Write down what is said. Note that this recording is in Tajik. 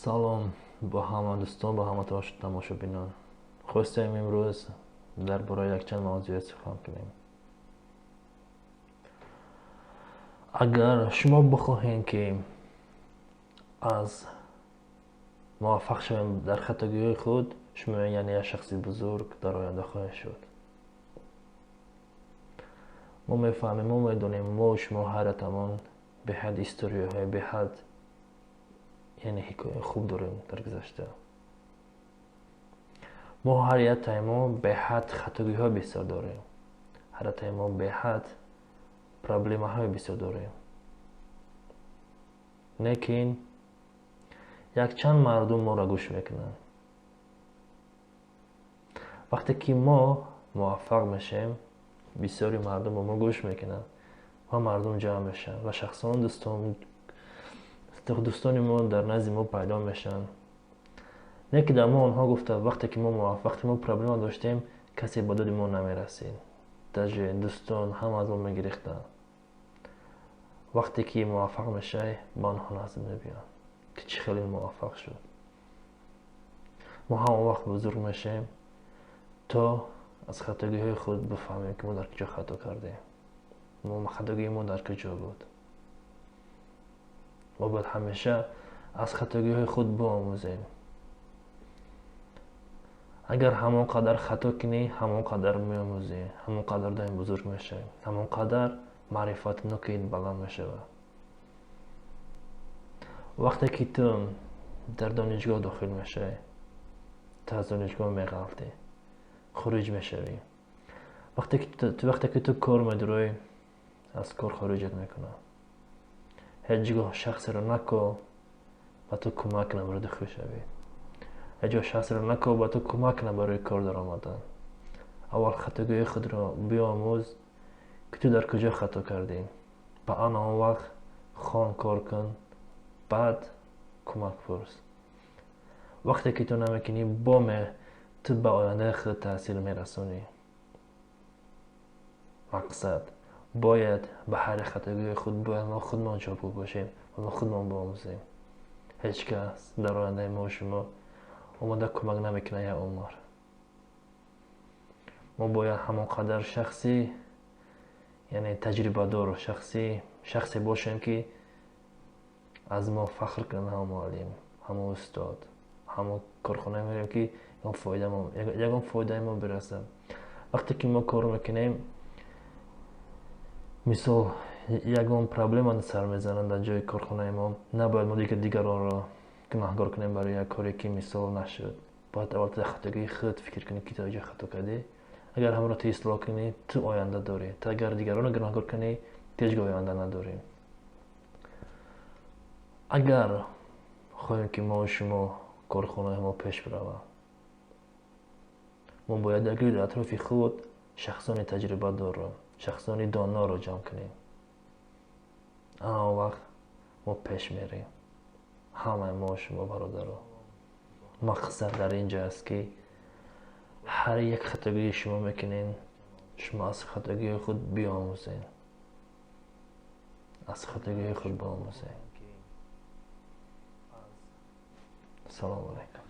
Салом бо ҳама дӯстон, бо ҳама тамошобинон. Хостем имрӯз дар бораи якчанд мавзӯе сухан кунем. Агар шумо бихоҳед, ки аз муваффақ шавем дар хатогиҳои худ, шумо яъне як шахси бузург дар оянда хоҳед шуд. Мо мефаҳмем, мо медонем, мо шумо ҳайратамон беҳад историяҳои беҳад, яъне ҳикояи хуб дорем дар гузашта. Мо ҳар яктаи мо беҳад хатогиҳо бисёр дорем. Ҳар яктаи мо беҳад проблемаҳои бисёр дорем. Лекин якчанд мардум моро гӯш мекунанд. Вақте ки мо муваффақ мешавем, бисёри мардум ба мо гӯш мекунанд ва мардум ҷамъ мешаванд ва шахсон дӯстони мо дар назди мо пайдо мешаванд. Не ки дар мо онҳо гуфта, вақте ки мо вақте мо проблема доштем, касе ба доди мо намерасид. Даже дӯстон ҳама аз мо мегирифтанд. Вақте ки муваффақ мешавӣ, ба онҳо назд мебиёнд, ки чӣ хеле муваффақ шуд. Мо ҳама вақт бузург мешавем, то аз хатогиҳои худ бифаҳмем, ки мо дар куҷо хато кардем, хатогии мо дар куҷо буд. Мо бояд ҳамеша аз хатогиҳои худ биомӯзем. Агар ҳамон қадар хато кунӣ, ҳамон қадар меомӯзӣ, ҳамон қадар доим бузург мешавӣ, ҳамон қадар маърифатнокиит баланд мешавад. Вақте ки ту дар донишгоҳ дохил мешавӣ, ту аз донишгоҳ меғалтӣ, хуруҷ мешавӣ. Вақте ки ту кор медурӯӣ, аз кор хориҷат мекунад. Ҳеҷ гоҳ шахсеро нако ба ту кӯмак кунад барои дохил шавӣ. Ҳеҷ гоҳ шахсеро нако ба ту кӯмак кунад барои кор даромадан. Аввал хатогиҳои худро биомӯз, ки ту дар куҷо хато кардӣ. Ба ана он вақт хон, кор кун, баъд кӯмак пурс. Вақте ки ту намекунӣ, ту ба ояндаи худ таъсир мерасонӣ. Мақсад бояд ба ҳар хатогиҳои худ бояд мо худмон ҷавобгӯ бошем ва мо худмон биомӯзем. Ҳеҷ кас дар ояндаи мо шумо омода кӯмак намекунад як умр. Мо бояд ҳамон қадар шахси, яъне таҷрибадор, шахсе бошем, ки аз мо фахр кунанд ҳама муаллим, ҳама устод, ҳама корхона мерем, ки ягон фоидаи мо бирасад. Вақте ки мо кор мекунем, мисол ягон проблема сар мезанад дар ҷои корхонаи мо, набояд мо дигаронро гунаҳгор кунем барои як коре, ки мисол нашуд. Бояд аввал ту дар хатогии худ фикр кунӣ, ки ту ҷо хато кардӣ. Агар ҳамонро ту ислоҳ кунӣ, ту оянда дорӣ. Ту агар дигаронро гунаҳгор кунӣ, ту ҳеҷ гоҳ оянда надорӣ. Агар хоҳем, ки мо шумо корхонаи мо пеш биравад, мо бояд дар гирди атрофи худ шахсони таҷрибадорро, шахсони доноро ҷамъ кунем. Ана он вақт мо пеш мерем. Ҳамаи мо шумо бародаро. Мақсад дар ин ҷо аст, ки ҳар як хатогии шумо мекунед, шумо аз хатогиҳои худ биомӯзед. Аз хатогиҳои худ биомӯзед. Салому алайкум.